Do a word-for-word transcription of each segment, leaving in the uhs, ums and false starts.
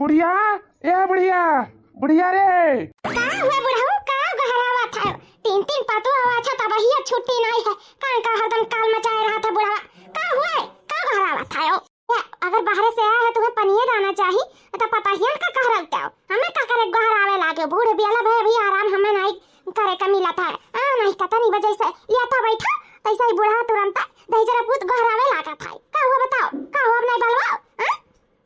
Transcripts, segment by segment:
बुढ़िया, ए बुढ़िया, बुढ़िया रे। का हुआ बुढ़ऊ, का गोहरावत है? तीन तीन पतोह हुआ, अच्छा तबहिया छुट्टी नाहीं है। का, का हरदम काल मचाए रहत है बुढ़वा? का हुआ, का गोहरावत है? या, अगर बाहरे से आया है, तुम्हें पनिये दाना चाही, तो पतोहियन का कह रखते हो? हमें का करे गोहरावे लागे? बूढ़ बियाला भए भी आराम हमें नाहीं करे का मिलत है। आ, नाहीं कतनी बजे से लियाता बैठा, तैसे ही बूढ़ा तुरंत दहिजरा पूत गोहरावे लागत है। का हुआ बताओ? का हुआ, अब नाहीं बलवाओ? हाँ?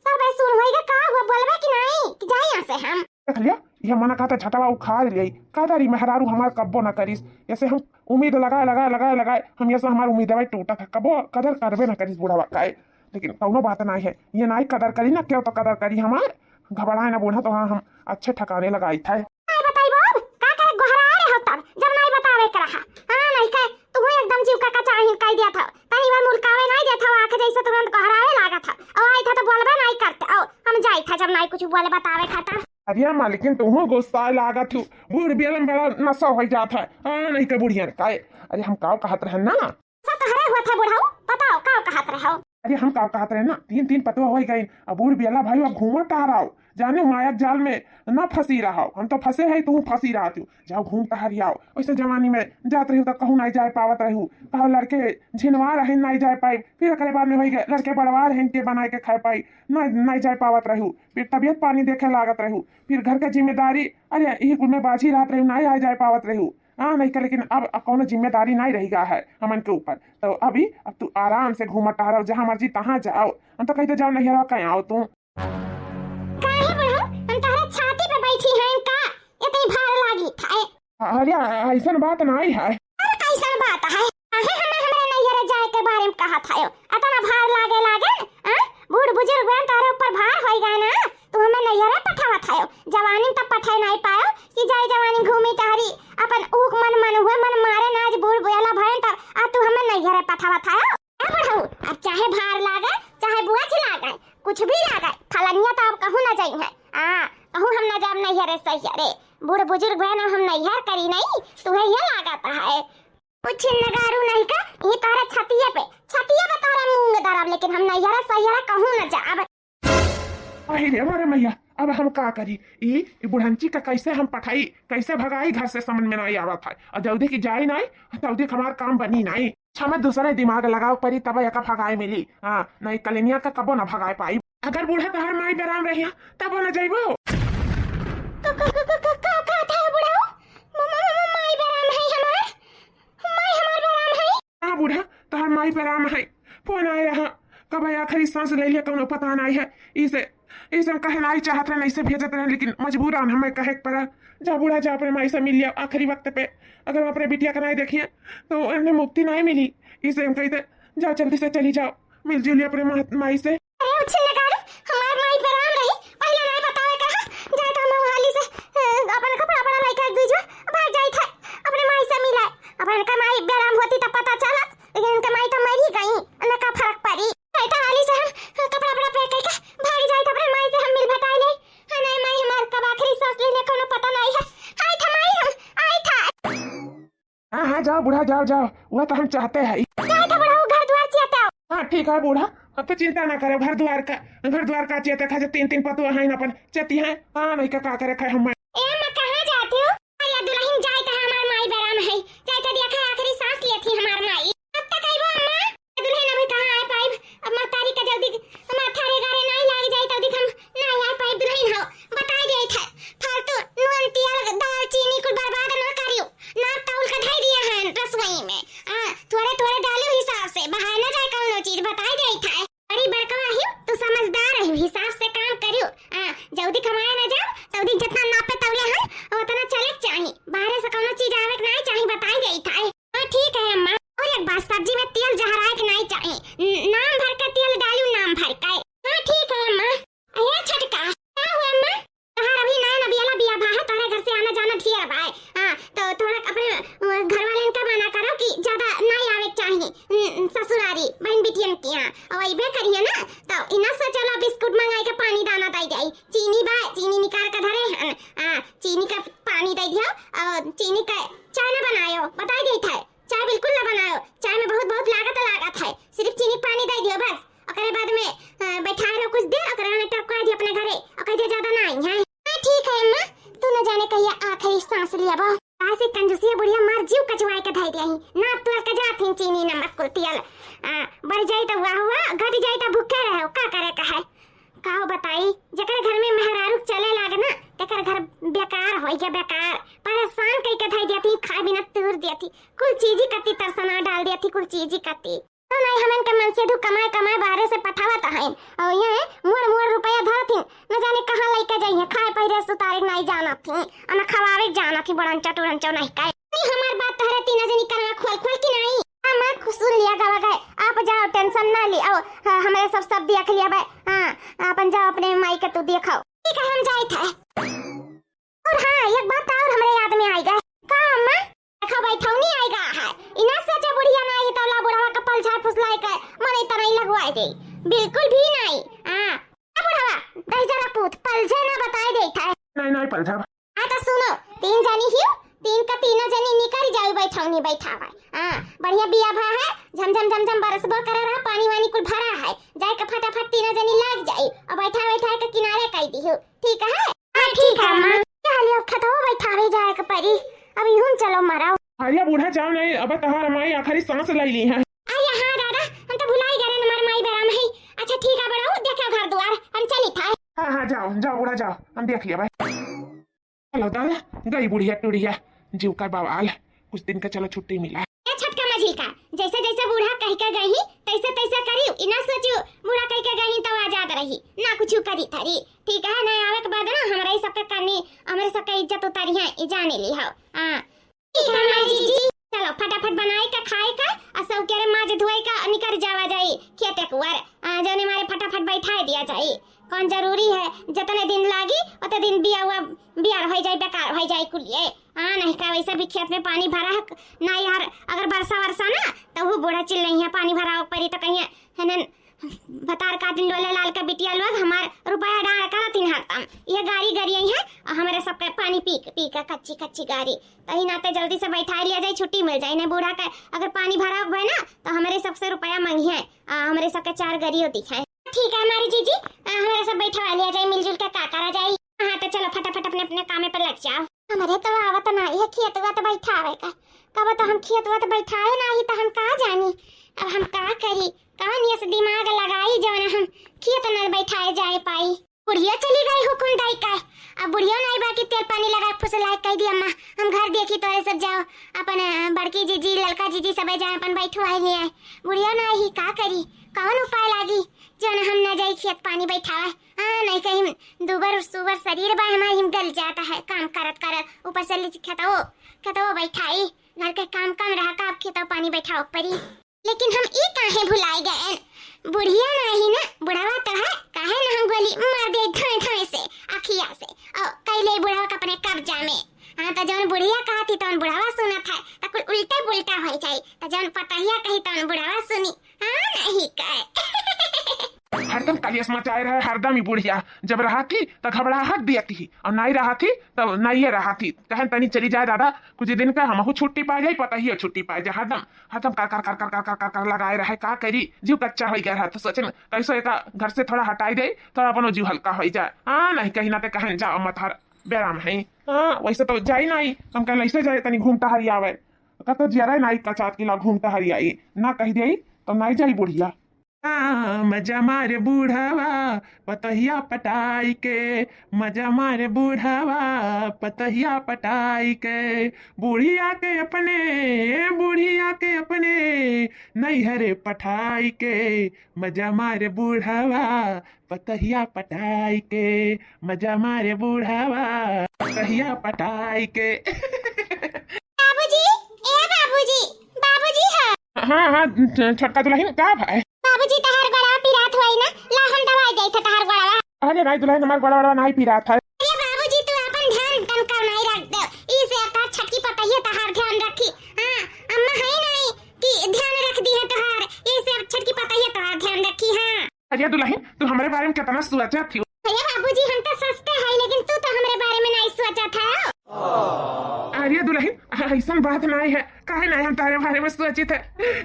सब सुन होइगा, का हुआ, बोलबे कि नाहीं? कि जाई यहाँ से हम? देख लिया, ये मना कहता झटवा उखाड़ लिया। कहता रही मेहरारू हमार कब्बो ना करिस। ऐसे हम उम्मीद लगाए, लगाए, लगाए, लगाए, हम ऐसे हमार उम्मीद है टूटा था। कब्बो कदर करबे ना करिस बुढ़वा काए। लेकिन कौनो बात नाहीं है, ये नाहीं कदर करी ना, क्यों तो कदर करी हमार। घबराए ना बूढ़ा, तो हाँ हम अच्छे ठिकाने लगाई था। नाहीं बताई बाप, का करे गोहराए रहो तब, जब नाहीं बतावे के रहा। हाँ, नाहीं कहे, तू एकदम जीव का कचाहिन कह दिया था। तनी बार मुलकावे नाहीं दिया था, आके जैसे तुरंत गोहरावे लागा था। और आई था तो बोलबे नाहीं करते। ओ, हम जाई था जब नाहीं कुछ बोले बतावे खातर। अरे मालकिन, तुहू गुस्सा लागत हूँ। बूढ़ बियालन बड़ा नशा हो जात है। हाँ, नाहीं का बुढ़िया ने काए। अरे हम काव कहत रहन ना। सब तोहरे हुआ था बुढ़ऊ, बताओ काव कहत रहो? अरे हम काव कहत रहे ना, तीन तीन पतोह हो गई। अब बूढ़ बियाला भाई अब घूमो टहराओ, जाने माया जाल में ना फंसी रहो। हम तो फंसे है, तुहू फंसी रहत हूँ। जाओ घूम टहरी आओ। वैसे जवानी में जात रही तो कहूँ नाहीं जाए पावत रहू। कहो लड़के झिनवा रहे नाहीं जाए पाई, फिर ओकरे बाद में होई गए लड़के बड़वा रहे के बनाए के खाए पाई, ना नाहीं जाए पावत रहू। फिर तबियत पानी देखे लागत रहू, फिर घर के जिम्मेदारी, अरे यही कुल में बाझी रहत रहू, नाहीं आए जाए पावत रहू। हाँ, नाहीं कर, लेकिन अब, अब कौनो जिम्मेदारी नाहीं रही गा है हमन के ऊपर। तो अभी अब तू आराम से घूमा टहराओ, जहाँ मर्जी तहाँ जाओ। हम तो कहते जाओ नैहरवा कहीं आओ तू। काहे बुढ़ऊ, हम तोहरे छाती पे बैठी हैं का? इतनी भार लागी था। अरे, ऐसन बात नाहीं है। अरे, कैसन बात है? काहे हमें हमरे नैहरे जाए के बारे में कहत हयो? अतना भार लागे लागे, हाँ? बूढ़ बुजुर्ग बहन तोहरे ऊपर भार होई गए ना, तू हमें नैहरे पठावत हयो। जवानी में तब पठाए नाहीं पायो कि जाए जवानी घूमी टहरी, अपन ऊख मन मन हुए मन मारे ना, आज बूढ़ बुयाला भयन तब आ तू हमें नैहरे पठावत हयो। ए बुढ़ऊ, अब चाहे भार लागे, चाहे बुआझ लागे, कुछ भी लागे, फलनिया तो अब कहूँ न जाई है। आ, कहूँ हम न जाब नैहरे सैहरे। बूढ़ बुजुर्ग बहन हम नैहर करी नहीं, तुम्हें ये लागत है। कुछ नगारू नहीं का, ये तोहरा छतिया पे, छतिया पे तोहरा मूंग दरब, लेकिन हम नैहरे सैहरे कहूँ न जाब। अरे रे, अरे मैया, अब हम का करी? ई, ई बुढ़ंची का कैसे हम पठाई, कैसे भगाई घर से, समझ में नाहीं आवत है। और जल्दी की जाई नाहीं, जल्दी हमार काम बनी नाहीं। अच्छा, मैं दूसरे दिमाग लगाओ परी, तब एका भगाए मिली। हाँ, नाहीं कलिनिया का कबो ना भगाए पाई। अगर बूढ़ा तोहार माई बेराम रहिया, तब ना जइबो। का, का, का, का, का, का, का था बुढ़ऊ? म-, म-, म-, म-, माई बेराम है हमार? माई हमार बेराम है? हाँ बूढ़ा, तोहार माई बेराम है। फोन आए रहा, कब आखिरी सांस ले लिया, कौनो पता नाहीं है। इसे, इसे हम कहे नाहीं चाहत रहे, नाहीं से भेजत रहे, लेकिन मजबूरन हमें कहे के पड़ा। जा बूढ़ा, जा अपने माई से मिल लिया आखिरी वक्त पे। अगर हम अपने बिटिया का नाहीं देखिए, तो इन्हें मुक्ति नाहीं मिली। इसे हम कहते, जा जल्दी से चली जाओ, मिल जुली अपने मा-, माई से। अरे उछिन नगारू, हमार माई बेराम रही, पहिले नाहीं बतावे का, जाए तो हम हाली से, अ, अपन कपड़ा बड़ा लइका एक दूजवा भाग जाई था, अपने माई से मिलाए। अब इनका माई बेराम होती तब पता चलत, लेकिन इनका माई तो मरी गई, इनका का फर्क पड़ी। जाए तो हाली से हम कपड़ा बड़ा पैक करके भाग जाए तो अपने माई से हम मिल भटाई ले। हाँ नाहीं माई, हमार कब आखिरी सांस लेने कोनो पता नाहीं है। आई था माई, हम आई था। हाँ, हाँ, जाओ बूढ़ा, जाओ, जाओ, वह तो हम चाहते हैं। जाए तो बूढ़ा, वो घर द्वार चियाते आओ। हाँ, ठीक है बूढ़ा, अब तो चिंता ना करे, घर द्वार का, घर द्वार का चियाते खा, तीन, तीन पतुआ हैं अपन, चेती हैं। हाँ, नहीं का, का करे खाए हम। ए अम्मा, कहाँ जाते हो? अरे दुल्हन, जाए तो हमार माई बेराम है, जाए तो देखा आखिरी सांस लेती हमार माई। अब तक आइबो अम्मा? दुल्हन अभी कहाँ आए पाइब? अब महतारी का जल्दी माथा रे गारे नाई लाग जाए, तब तक हम नाई आए पाइब दुल्हन हो। बताई देत है, फालतू नून, तेल, दाल, चीनी कुल बर्बाद ना करियो। नाप तौल के धई दिया है रसोई में। हाँ, थोड़े थोड़े डालियो हिसाब से, बहाए ना जाए कौनो चीज, बताई देत है। बड़ी बड़कवा ही, तू समझदार है, हिसाब से काम करियो। हाँ, जल्दी कमाए ना जाओ, तब तक जितना नापे तौले है, उतना चले के चाही। बाहरे से कौनो चीज आवे के नाई चाही, बताई देत है। हाँ, ठीक है अम्मा। और एक बात, सब्जी में तेल जहराए के नाई चाही। न-, नाम भर के तेल डालू, नाम भर के। हाँ, ठीक है अम्मा। अरे छोटका, का हुआ अम्मा? तोहार अभी नया नबियाला बिया भा है, तोहरे घर से आना जाना ढेर बा है। हाँ, तो थोड़ा अपने, अ, घर वाले इनका मना करो कि ज्यादा नाई आवे के चाही, न-, ससुरारी बहन बिटियन के यहाँ। और अइबे करिए ना, तो इना से चलो बिस्कुट मंगाई के पानी दाना दे जाई। चीनी बा, यही ना तोर के जात ही चीनी नमक कुल तेल। आ, बढ़ जाई त हुआ हुआ, घट जाई त भूखे रहो, का करे का है? काहो बताई, जेकरे घर में मेहरारू चले लागे ना, तेकर घर बेकार होई गया, बेकार। परेशान कई के धई देती, खाए बिना तूर देती, कुल चीजी कत्ती तरसना डाल देती, कुल चीजी कत्ती। तो नहीं हमन के मनसेधू कमाए कमाए बाहरे से पठावत हइन, और ये मोड़ मोड़ रुपया धरत हिन, न जाने कहाँ लइके जाइए, खाए पहिरे सुतारे नहीं जानत ही, और न खवावे जानत ही, बड़न चटुरन चौ नहीं कहे। नहीं, हमार बात तोहरे तीना जनी कनवा खोल खोल की नहीं। हाँ, माँ, खुश सुन लिया गवा गए, आप जाओ, tension ना ली, आओ, हाँ, हमरे सब, सब देख लिया बे, हाँ, अपन जाओ, अपने माई के तू देखाओ। ठीक है, हम जाइत है। और हाँ, एक बात और हमरे याद में आइगा। का अम्मा? देखा, बैठौनी आइगा है। इना सोचे बुढ़िया ना आई, तौला बुढ़वा का पलझार फुसलाए के, मने तनई लगवाए दे। बिल्कुल भी नहीं। हाँ। ए बुढ़वा, दहिजरा पूत, पलझे ना बताए देइत है। नहीं, नहीं, पलझब। हाँ, तो सुनो, तीन जनी हियो, तीन का तीनों जनी निकल जाओ, बैठौनी बैठावा। हाँ, बढ़िया बिया भा है, झमझम झमझम बरसबो करे रहा, पानी वानी कुल भरा है, जाए के फटाफट तीनों जनी लाग जाई, और बैठा बैठा के किनारे कई दिहु, ठीक है? हाँ, ठीक है, अम्मा। चलियो, खेतवा बैठावे जाए के परी, अब यूं चलो मराओ। अरे बूढ़ा, जाओ नहीं, अब तहार माई आखिरी सांस ले ली है। अरे हाँ दादा, हम तो भुलाई गए, हमार माई बेराम है। अच्छा ठीक है बड़ऊ, देखो घर द्वार, हम चली था। हाँ, हाँ, जाओ, जाओ बूढ़ा, जाओ, हम देख लिया भाई। चलो दादा, गई बुढ़िया टुढ़िया, जीव का बवाल, कुछ दिन का चलो छुट्टी मिला। ए छोटका मझिलका, जैसे जैसे बूढ़ा कह के गई, तैसे तैसे करी, इना सोचियो बूढ़ा कह के गई तो आजाद रही, ना कुछ करी थारी, ठीक है? ना आवे के बाद ना हमरा ही सबके करनी, हमरे सबके इज्जत उतारी है, ई जाने ली हो। हाँ, ठीक है माई जी। चलो फटाफट बनाए का, खाए का, आ सब के रे माज धोए का, निकर जावा जाई खेते कुआर। आ, जौने मारे फटाफट बैठाए दिया जाई। कौन जरूरी है, जतने दिन लागी, ओतने दिन बिया हुआ, बियार होइ जाई, बेकार होइ जाई कुलिए। हाँ, नहीं का वैसे भी खेत में पानी भरा है, ना यार, अगर बरसा वरसा ना, तो वो बूढ़ा चिल्लई है, पानी भरावे परी तो कहीं है ना, भतार काटिन डोले लाल का बिटिया लोग हमार रुपया डांड करत हिन हरदम। ये गारी गरिया है, और हमरे सबके पानी पी के, पी के कच्ची, कच्ची गारी। तही नाते जल्दी से बैठा लिया जाए, छुट्टी मिल जाए। नहीं बूढ़ा के अगर पानी भरा भय ना, तो हमरे सबसे रुपया मांगी है, आ, हमरे सबके चार गरियो दिखाए। ठीक है हमारी जीजी, आ, हमरे सब बैठवा लिया जाए, मिलजुल के का करा जाए। हाँ, तो चलो फटाफट अपने अपने कामे पे लग जाओ। हमरे तो आवत ना, ये खेतवा तो बैठावे का, कब तो हम खेतवा तो बैठाए ना ही, तो हम का जानी, अब हम का करी, कौन ये से दिमाग लगाई, जौन हम खेत न बैठाए जाए पाई। बुढ़िया चली गई हुकुम दाई का, अब बुढ़िया नहीं बाकी तेल पानी लगा फुसला कह दी, अम्मा हम घर देखी, तोरे सब जाओ, अपन, अ, बड़की जीजी, ललका जीजी सबे जाए, अपन बैठो आई ले आए। बुढ़िया ना ही का करी, कौन उपाय लागी, जौन हम ना जाई खेत पानी बैठावे। हाँ, नहीं कहीं दुबर सुबर शरीर बा हमार, हम गल जाता है काम करत करत, ऊपर से ली खेतवो, खेतवो बैठाई, घर के काम कम रहा का, अब खेतवा पानी बैठावे परी। लेकिन हम ई काहे भुलाई गए, बुढ़िया नाही ना, बुढ़वा तो है, काहे ना हम गोली मार दे धोए धोए से, अखिया से, और कैले बुढ़वा के अपने कब्जा में। हाँ, तो जौन बुढ़िया कहती तौन बुढ़वा सुनत है, तो कुल उल्टा पुल्टा हो जाई, तो जौन पतहिया कही तौन बुढ़वा सुनी। हाँ, नहीं कहे। हरदम कलेश मचाए रहे, हरदम ही बुढ़िया। जब रहा थी, तो घबराहट दिया थी, और नहीं रहा थी, तो नहीं ये रहा थी। कहन तनी चली जाए दादा, कुछ दिन का हमहू छुट्टी पा जाई, पतहियो छुट्टी पा जाए। हरदम, हरदम कर, कर, कर लगाए रहे, का करी, जीव कच्चा हो गया रहा। तो सोचे कैसे एक घर से थोड़ा हटाई दे, थोड़ा अपनो जीव हल्का हो जाए। हाँ, नहीं कहीं ना ते कहन जाओ मत हर बेराम है। हाँ, वैसे तो जाई नहीं, हम कहन ऐसे जाए, तनी घूम टहरी आवे। का तो जियरा नाई कचात की ला घूम टहरी आई, ना कह दिया तो नाई जाई बुढ़िया। हाँ, मजा मारे बूढ़ावा पतहिया पटाई के, मजा मारे बूढ़ावा पतहिया पटाई के, बुढ़िया के अपने, बुढ़िया के अपने नैहरे पठाई के, मजा मारे बूढ़ावा पतहिया पटाई के, मजा मारे बूढ़ावा पतहिया पटाई के। बाबूजी, ए बाबूजी, बाबूजी। हाँ, हाँ, हाँ, छ-, छोटका दुलहिन, का भाई? बाबूजी, तहार गोड़वा पिरात होई ना, ला हम दवाई देत है तहार गोड़वा। अरे नाई दुलहिन, हमार गोड़वा, गोड़वा नाई पिरात है। अरे बाबूजी, तू अपन ध्यान तनका नाई रख दे, ई से तहार छोटकी पतहिया तहार ध्यान रखी। हाँ, अम्मा है नाई कि ध्यान रख दी है तहार, ई से अब छोटकी पतहिया तहार ध्यान रखी। हाँ। अरे दुलहिन, तू हमरे बारे में कितना सोचत ही। अरे बाबूजी, हम तो सोचते हैं, लेकिन तू तो हमरे बारे में नहीं सोचत है। अरे दुलहिन, ऐसन बात नहीं है, काहे नहीं हम तारे बारे में सोचित है,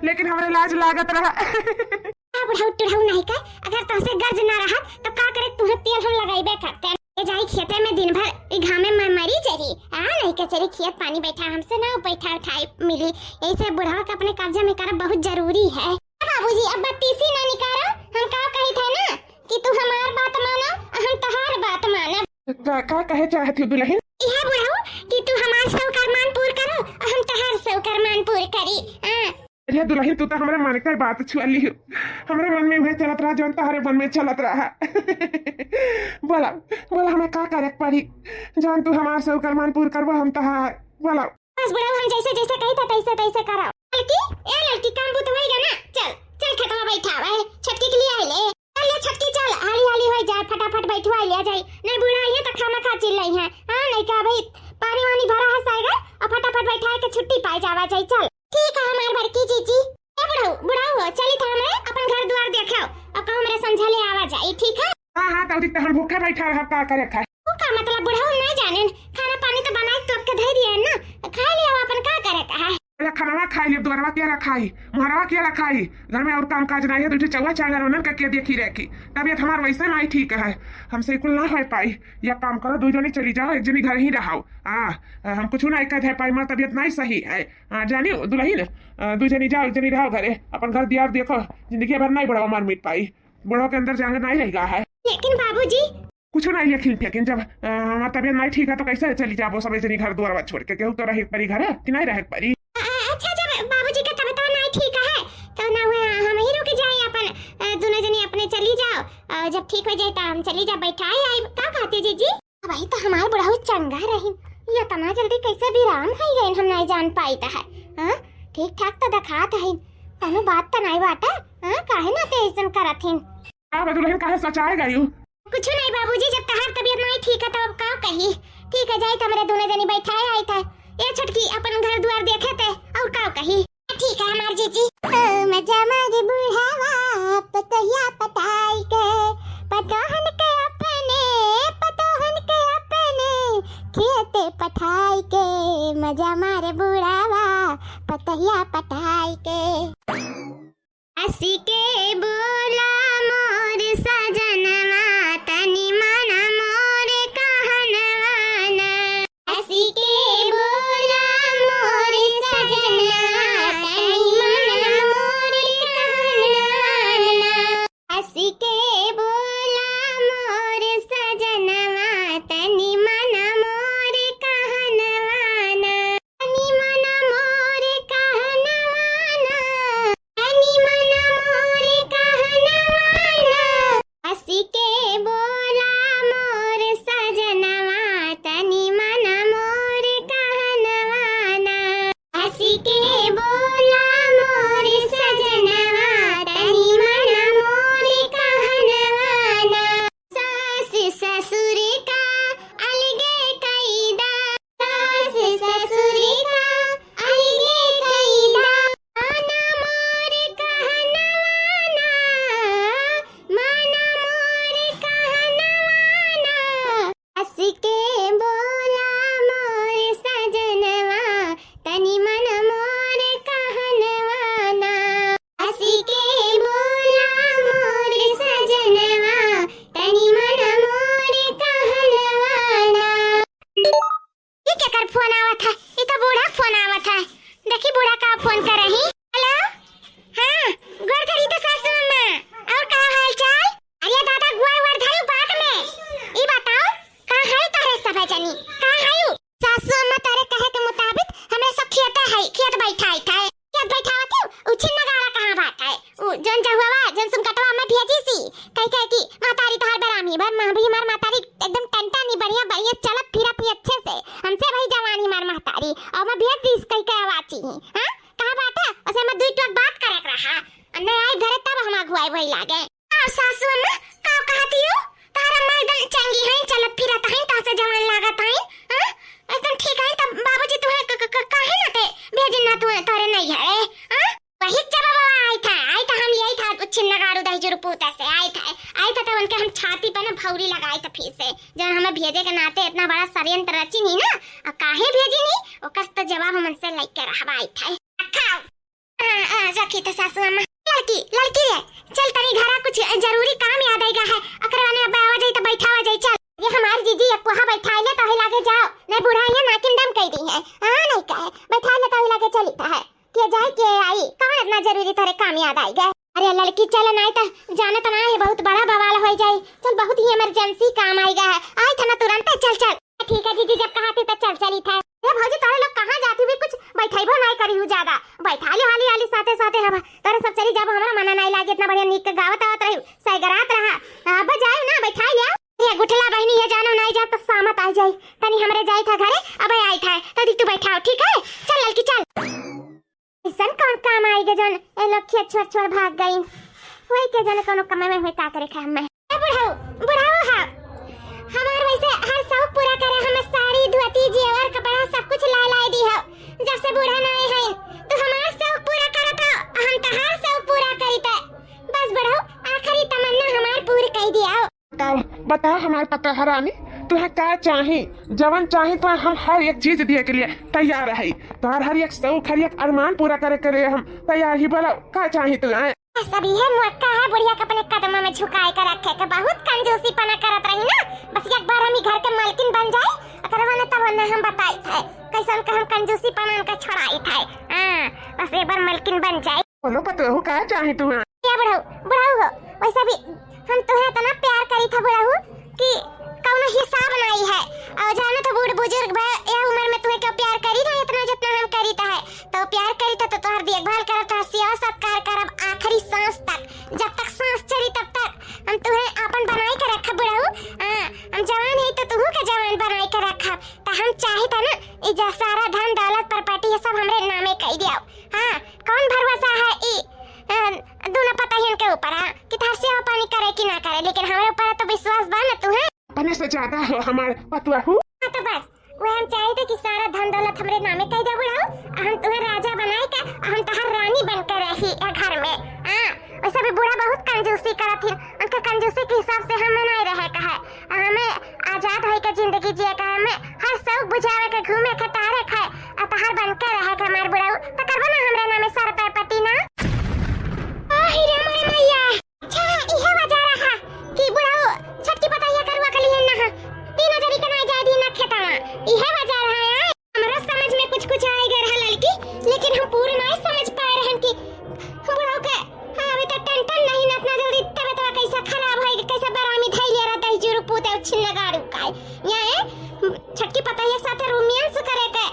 लेकिन हमरे लाज लागत रहा। का बुढ़ऊ टुढ़ऊ नहीं का, अगर तुमसे गर्ज ना रहा तो का करे, तुम्हें तेल हम लगाइबे करते। ए जाई खेते में दिन भर ई घामे में मरी जरी। आ, नहीं के चली खेत पानी बैठा, हमसे ना बैठा उठाई मिली। यही से बुढ़वा के अपने कब्जा में करब बहुत जरूरी है। बाबूजी, अब बत्तीसी ना निकालो, हम का कही थे ना कि तू हमार बात मानो, हम तहार बात मानब। का, का कहे चाहत हो दुल्हन? यह बुढ़ऊ कि तू हमार सब अरमान पूर करो, हम तहार सब अरमान पूर करी। हाँ। अरे दुल्हन, तू तो हमरे मन के बात छुआ ली हो। हमरे मन में उहे चलत रहा, जौन तोहरे मन में चलत रहा। बोला, बोला, हमें का करे के पड़ी? जौन तू हमार सब अरमान पूर करबो, हम तहार। बोला। बस बुढ़ऊ, हम जैसे जैसे कही था, तैसे तैसे करो। लड़की, ए लड़की, काम बूत होइगा ना? चल, चल खेतवा बैठावे, छोटकी के लिए आइले। चल ले छोटकी, चल, हाली हाली होई जाए, फटाफट बैठवा लिया जाए। नहीं बुढ़ा ये तो खामा खा चिल्लाई है। हाँ, नहीं का भाई, पानी वानी भरा है साइगा, और फटाफट बैठा के छुट्टी पाई जावा जाए। चल। ठीक है हमार बड़की जीजी। ए बुढ़ऊ, बुढ़ऊ हो, चली था हमरे अपन घर द्वार देखो, और कहूँ हमरे समझा ले आवा जाए, ठीक है? हाँ, हाँ, तब तक हम भूखे बैठा रहब, का करे खाए? वो का मतलब, बुढ़ऊ नहीं जाने, खाना पानी तो बनाए तो आपके धई दिए ना, खा लिया अपन, का करे का है? अरे खनवा खाई ले, दुआरवा के रखाई, मुहरवा के रखाई, घर में और काम काज नहीं है, दू ठे चौवा चांगर उन्हन का के देखी रखी। तबियत हमार वैसे नहीं ठीक है, हमसे कुल ना हो पाई। या काम करो, दू जनी चली जाओ, एक जनी घर ही रहो। आ, हम कुछ नहीं कह पाई, हमार तबियत नहीं सही है। आ, जानी दुल्हन, आ, दू जनी जाओ, एक जनी रहो घरे, अपन घर दियार देखो, जिंदगी भर नहीं बुढ़वा मर मिट पाई, बुढ़वा के अंदर जांगर नहीं रहेगा है। लेकिन बाबूजी, कुछ नहीं लेकिन फेकिन, जब, अ, हमार तबियत नहीं ठीक है तो कैसे चली जाबो सब जनी घर दुआरवा छोड़ के? केहू तो रहे के परी घर कि नहीं रहे के परी? अ, अ, अच्छा, जब बाबूजी के तबियत नहीं ठीक है तो ना हुआ हम ही रुक जाए अपन, अ, दोनों जनी अपने चली जाओ, अ, जब ठीक हो जाए तो हम चली जाए बैठाए आई। का कहते जीजी? अब भाई तो हमार बुढ़ऊ चंगा रही, ये इतना जल्दी कैसे विराम हो गए हम नहीं जान पाई है। हाँ, ठीक ठाक तो दिखात है, तनु बात तो नहीं बाटा। हाँ, काहे ना ते ऐसन करत हिन? का बा दुल्हन, काहे सचाए गयू? कुछ नहीं बाबूजी, जब तहार तबियत नहीं ठीक है तो अब का कही? ठीक है, जाई त हमरे दोनों जनी बैठाए आई था। ए छोटकी, अपन घर द्वार देखे ते, और का कही? ठीक है हमार जीजी। ओ मजा मारे बुढ़ावा, पतोहिया पटाई के, पतोहन के अपने, पतोहन के अपने, खेते पठाई के, मजा मारे बुढ़ावा, पतोहिया पटाई के। हँसी के बोला मोर सजनवा, तनी मन मोर कहनवा ना। हँसी के बोला मोर सजनवा, तनी मन मोर कहनवा ना। हँसी के बोला मोर सजनवा, तनी मन मोर कहनवा ना। तनी मन मोर कहनवा ना, तनी मन मोर कहनवा ना। हँसी के बोला मोर सजनवा, तनी मन मोर कहनवा ना। हँसी के बोला मोर सजनवा, तनी मन मोर कहनवा ना। सास ससुर का अलगे कईदा, सास ससुर का अलगे कईदा। मन मोर कहनवा ना, मन मोर कहनवा ना। हँसी के बोला मोर सजनवा, तनी मन मोर कहनवा ना। हँसी के बोला मोर सजनवा, तनी मन मोर कहनवा ना। ई केकर फोन आवत है? ई तो बूढ़ा फोन आवत है। देखी बूढ़ा का फोन करही। हेलो, हाँ, गोड़ धरी तो सासू अम्मा, और का हाल चाल? अरे दादा, गोड़ वोड़ धरी बाद में, ई बताओ, का है तारे सब जनी, का है? सासू अम्मा तारे कहे के मुताबिक हमें सब खेते है, खेत बैठाई था, खेत बैठावत हूँ, उ छिन नगाड़ा कहाँ बात है? उ जौन जहुआवा, जौन सुमकटवा में भेजी सी, कह कह की, "महतारी तोहार बेरामी, भर माँ भी हमार महतारी एकदम टनटनी, बढ़िया, बढ़िया चलत फिरत ही अच्छे से। हमसे वही जवानी मार महतारी, और मैं भेज दीस कह के आवाची ही।" हाँ? कहाँ बाटे? उसे मैं दुई टोक बात करे के रहा। अन्ने आई घरे तब हम अगुआई वही लागे। और सासू अम्मा, का कहती हो? तार अम्मा एकदम चंगी हैं, चलत फिरत हैं, तोसे जवान लागत हैं। हाँ? एकदम ठीक है, तब बाबूजी तुम्हें क-, क-, क-, काहे ना ते भेजिन ना तुम्हें तोरे नहीं है, हाँ? वही जब बाबा आई था, आई था, हम यही था, उच्छिन नगाड़ू दही जुरपूता से आई था, आई था, तब उनके हम छाती पे ना भौरी लगाई था फिर से, जब हमें भेजे के नाते इतना बड़ा षड्यंत्र रची नहीं ना, और काहे भेजी नहीं, ओकर तो जवाब हम उनसे लेके रहवाई था। खाओ। हाँ, हाँ, रखी तो सासू अम्मा। लड़की, लड़की रे, चल तनी घरा कुछ जरूरी काम याद आएगा है, अकरवा ने अब आवा जाई तो बैठावा जाई, चल। ये हमार जीजी एक पोहा बैठाइ ले तोही लागे जाओ, नहीं बुढ़ा यहाँ नाकिन दम कइ दिहैं। हाँ, नहीं कहे, बैठाइ ले तोही लागे चली था है। के जाए के आई, कौन इतना जरूरी तोरे काम याद आइ गए? अरे लड़की चल, नहीं तो जानत ना है, बहुत बड़ा बवाल होइ जाई। चल, बहुत ही इमरजेंसी काम आइ गया है, आई था ना तुरंत, चल चल। ठीक है जीजी, जब कहा थी तो चल चली था। ए भौजी, तोरे लोग कहाँ जाती हुई, कुछ बैठाइबो नहीं करी हूँ ज्यादा, बैठा ले हाली हाली साथे साथे। हम तोरे सब चली जाब, हमरा मना नहीं लागे, इतना बढ़िया नीक के गावत आवत रही, सैगरात रहा। अब जाए ना, बैठाइ ले। ये गुठला बहिनी, ये जानो नहीं जा तो सामत आ जाई। तनी हमरे जाई था घरे, अबे आई था, तदी तू बैठाओ, ठीक है? चल ललकी चल। ऐसन कौन काम आइ गए जौन ए लोग खेत छोड़ छोड़ भाग गई? वही के जाने कौनो कमाई में हुए का करे खाए हमें। ए बुढ़ऊ, बुढ़ऊ हा। हमार वैसे हर शौक पूरा करे, हमें साड़ी, धोती, जेवर, कपड़ा सब कुछ ला लाई दी हो। जब से बूढ़ा ना आए हैं, तू हमार शौक पूरा करत हो, हम तहार शौक पूरा करी ते। बस बुढ़ऊ, आखिरी तमन्ना हमार पूरी कई दिया हो। बताओ, बताओ हमार पतोह रानी, तुहे का चाही? जवन चाही तुहे हम हर एक चीज दिए के लिए तैयार है। तोहर हर एक शौक, हर एक अरमान पूरा करे के लिए हम तैयार ही। बोलो, का चाही तुहे? सब इहे मौका है बुढ़िया के अपने कदम में झुकाए के रखे के। बहुत कंजूसी पना करत रही ना, बस एक बार हम ई घर के मालकिन बन जाए, ओकर मने तब ना हम बताई थे कैसन के हम कंजूसी पना के छोड़ाई थे। हाँ, बस एक बार मालकिन बन जाए। बोलो पतोहू, का चाही तुहे? ए बुढ़ऊ, बुढ़ऊ हो, वैसे भी हम तुहे इतना प्यार करी था बुढ़ऊ कि कौनो हिसाब नहीं है। और जानो तो बूढ़ बुजुर्ग भए, यह उम्र में तुहे क्यों प्यार करी ना इतना जितना हम करी था है। तो प्यार करी था तो तोहर देखभाल करब, तोहर सेवा सत्कार करब आखिरी सांस तक, जब तक सांस चली तब तक हम तुहे आपन बनाई के रखब बुढ़ऊ। हाँ, हम जवान है तो तुहू के जवान बनाई के रखब। तो हम चाही था ना, ई जा सारा धन दौलत प्रॉपर्टी है सब हमरे नामे कई दियाओ। हाँ, कौन भरोसा है ई, अ, दोनों पतहियन के ऊपर, हाँ, कि तोहर सेवा पानी करे कि ना करे, लेकिन हमरे ऊपर तो विश्वास बा ना तुहे। अपने से ज्यादा हो हमार पतोहू। हाँ, तो बस, वह हम चाही थे कि सारा धन दौलत हमरे नामे कई दे बुढ़ऊ, आ हम तुहे राजा बनाए के, आ हम तोहर रानी बन के रही ए घर में। हाँ, वैसे भी बूढ़ा बहुत कंजूसी करत हिन, उनका कंजूसी के हिसाब से हमें नहीं रहे का है। हमें आजाद होई के जिंदगी जिए के, हमें हर शौक बुझावे के, घूमे के, टहरे के, आ तहार बन के रहे के हमार बुढ़ऊ, तो करबो ना हमरे नामे सर पे पट्टी ना। आ हीरा मोरे मैया, अच्छा, इहे वजह रहा कि बुढ़ऊ छोटकी पतैया करुआ के लिए ना, तीनों जनी के ना जाए दी ना खेतवा, इहे वजह रहा है। हमरा समझ में कुछ कुछ आए गए रहा लड़की, लेकिन हम पूरे नहीं समझ पाए रहन कि बुढ़ऊ के, हाँ, अभी तक टन टन नहीं ना, इतना जल्दी तबीयत कैसा खराब है, कैसा बरामी धई लिया रहता है, जुरु पूते उछिन लगा रुका है। यहाँ है, छोटकी पतैया के साथ रोमांस करे के,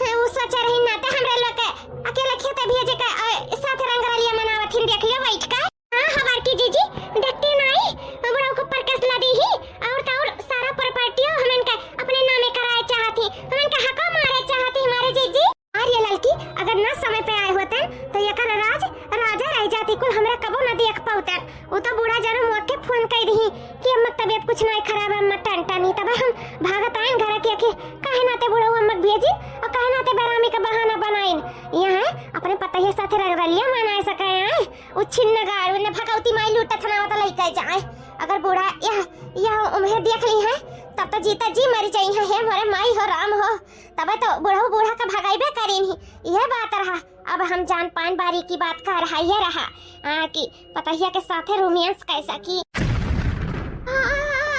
हाँ, वो सोचा रही नाते हमरा लोग के अकेले खेते भेजे के, अ, साथ रंगरलिया मनावत हिन, देख लियो बैठ के। हाँ, हमार की जीजी, देखते नाई, बुढ़ऊ के ऊपर केस लदी ही, और तो और सारा प्रॉपर्टियों हमन के अपने नामे कराए चाहत ही, हमन के हको मारे चाहत ही हमारे जीजी। अरे ललकी, अगर ना समय पे आए होते, तो एकर राज राजा रह जाती, कुल हमरा कबो ना देख पाउते। वो तो बूढ़ा जरूर मोके फोन कर दी कि अम्मा तबीयत कुछ नहीं खराब है, अम्मा टन टन ही, तब हम भागत आए घर के, कि काहे नाते बुढ़ऊ अम्मा के भेजी, और काहे नाते बेरामी का बहाना बनाइन। यहाँ अपने पतोहिया साथे रंगरलिया मनाए सके हैं। उ छिन्नगार, उन्हें भगवती माई लूटत हनावत लइके जाए। अगर बूढ़ा यह, यह उम्हें देख ली है, तब तो जीता जी मर जाई है। हे मोरे माई हो राम हो, तब तो बूढ़ऊ बूढ़ा का भगाइबे करीन ही। यह बात रहा। अब हम जान पान बारी की बात का रहा, यह रहा, आ, कि पतोहिया के साथे रोमांस कैसा की। आ,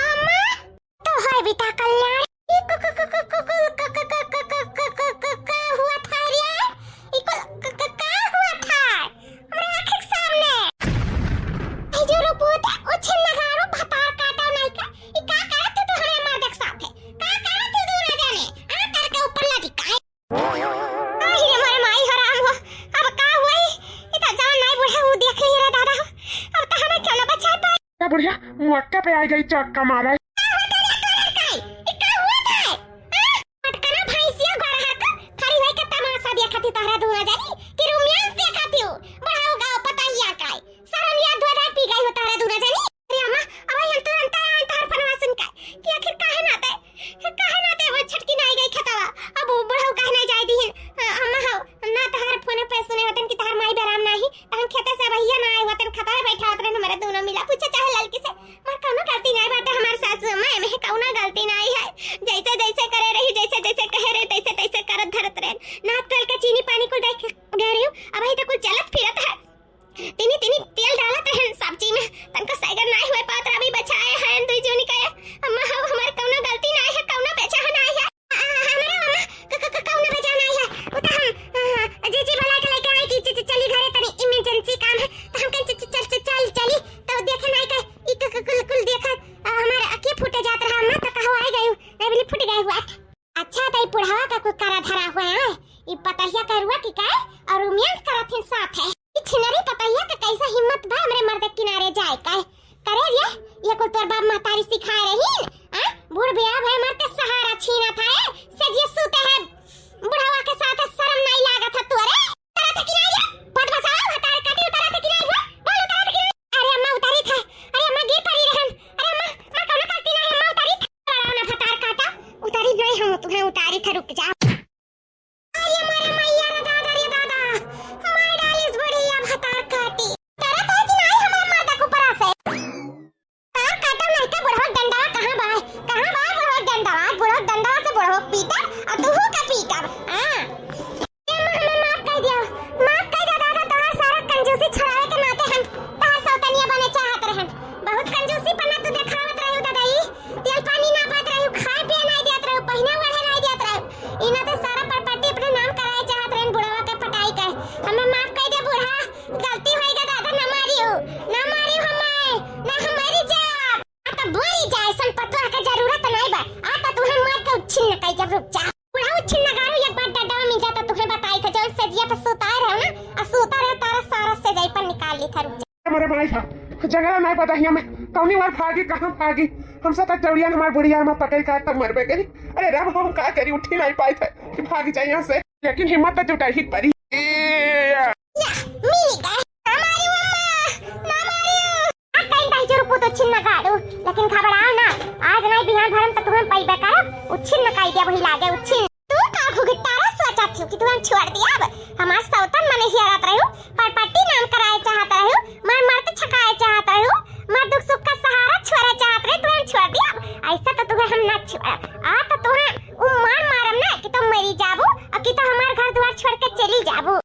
अम्मा, तो है बेटा कल्याण। ई क-, क-, क-, का हुआ था रे? ई क-, क-, क-, का हुआ था? हमरे आँख के सामने। ई जो रुपूत, उछिन लगारू, भतार काटा नहीं का। ई का करत है तू हमरे मर्द के साथ है? का करत है तू ना जाने? आ, तर के ऊपर लटका है। आई रे मोरे माई हो राम हो, अब का हुई? ई त जान नाई बूढ़ा ऊ देख ली रे दादा हो। अब त हमें क्यों ना बचा पाए? का बुढ़िया मुअक्का पे आ गई चौका मारा। का होता रे तोरा काई? ई का हुआ था? हाँ? पटकना भैंसिया गोरहा का खड़ी होई के तमाशा देखती तोहरा दूना जानी कि रोमांस देखती हूँ। बुढ़ाऊ गाँव पतोहिया काई। सरम या धोधा पी गई हो तोहरा दूना जानी। अरे अम्मा, अब हम तुरंत आए तोहर पनवा सुन के कि आखिर काहे ना ते, काहे ना ते वो छटकी ना आई गई खेतवा। अब वो बुढ़ऊ काहे ना जाए दीहन। अ, अम्मा हो, ना तोहर फोन पे सुने होतन कि तोहर माई बेराम नाही, त हम खेते से अबहिया ना आए होतन, खतवा बैठा होत रहन, हमारे दोनों मिला पूछे चाहे ललकी से। मार कौनो गलती नाही बाटे हमार सासू अम्मा, एमे कौनो गलती नाही है। जैसे जैसे करे रही, जैसे जैसे कहे रहे, तैसे तैसे करत धरत रहन। नाक तल के चीनी पानी कुल देख दे रही हूँ, अबही तो कुल चलत फिरत है। तिनी तिनी तेल डालत रहन सब्जी में, तनको सैगर नाही हुए पात रहा, अभी बचाए हैं दुई जूनी का। अम्मा हो हमार हुआ। अच्छा, त ई बुढ़वा का कुल करा धरा हुआ है। ई पतहिया करुआ की का और उमियंस करत हिन साथ है। ई छिनरी पतहिया का कैसा हिम्मत बा हमरे मर्द के किनारे जाए का? करे रे, ये कुल तोर बाप महतारी सिखाए रही, आ? बूढ़ बिया भए मरते सहारा छीना था, ए? से जे सूते है बुढ़वा के साथ, शर्म नहीं लागत है तोरे? उतरत है कि नहीं रे? पद बसावा, भतार काटी उतरत है कि नहीं हो? बोल उतरत है कि नहीं? अरे अम्मा उतारी था। अरे अम्मा गिर पड़ी रहन। अरे अम्मा, अम्मा कौनो गलती नहीं, अम्मा उतारी था। बड़ा ना भतार काटा, उतारी नहीं हम तुम्हें उतारी था, रुक जा। अरे मोरे मैया रे दादा रे दादा, मार डालिस बुढ़िया भतार काटी। उतरत है कि नहीं हमार मर्दा के ऊपर से? तार काटब नहीं त बुढ़वा डंडवा कहाँ बा? कहाँ बा बुढ़वा डंडवा? बुढ़वा डंडवा से बुढ़वा पीटब और तू का पीटब। हाँ। ए माँ, हमें माफ कर दिया, माफ कर दिया दादा, तोहार सारा कंजूसी छुड़ावे के नाते हम तोहार सौतनिया बने चाहत रहन। बहुत कंजूसी पना तू देखावत रहू दादा, ई तेल पानी ना पात रहू, खाए पिए नहीं देत रहू, पहिने ओढ़े नहीं देत रहू। ई नाते सारा प्रॉपर्टी अपने नाम कराए चाहत रहन बुढ़वा के पटाई के। हमें माफ कर दे बूढ़ा, गलती होई गा दादा, ना मारियो, ना मारियो हमें, ना हम मरी जाब। आ त बोली जा, ऐसन पतोह के जरूरत नहीं बा। आ त तुहे मार के उच्छिन्न कई जब रुक जा। बुढ़ा उच्छिन्न गाड़ू एक बार डंडवा मिल जाता तुहे बताई था, जौन सजिया पे सुताए रहो ना, आ सुता रहो तारा सारा सजाई पर निकाल ली था, रुक जा। हमारे भाई था, जंगला नहीं पता ही हमें, कौनी बार भागी, कहाँ भागी, हमसे तक चौड़िया हमार बुढ़िया हमार पकड़ का तब मरबे करी। अरे राम, हम का करी, उठी नहीं पाई थे कि भागी जाए यहाँ से। लेकिन हिम्मत तो जुटाई ही पड़ी। ए, या, मिली गए। ना मारियो अम्मा, ना मारियो। आ कहीं भाई जो रुपो तो छिन्न काटू, लेकिन घबराओ ना, आज नहीं बिहान भरम तो तुम्हें पैबे करब, उच्छिन्न कई दिया वही लागे उच्छिन्न। तू का भुगतारा सोचा थी कि तुम्हें छोड़ दिया? अब हमार सौतन मने हियारत रहू, प्रॉपर्टी नाम कराए चाहत रहू, मार मर्द छकाए चाहत रहू, मार दुख सुख का सहारा छोड़े चाहत रहे, तुम्हें छोड़ दिया? ऐसा तो तुम्हें हम ना छोड़ब। आ तो तुम्हें उ मार मारम ना कि तुम मरी जाबू और कि तो हमार घर द्वार छोड़ के चली जाबू।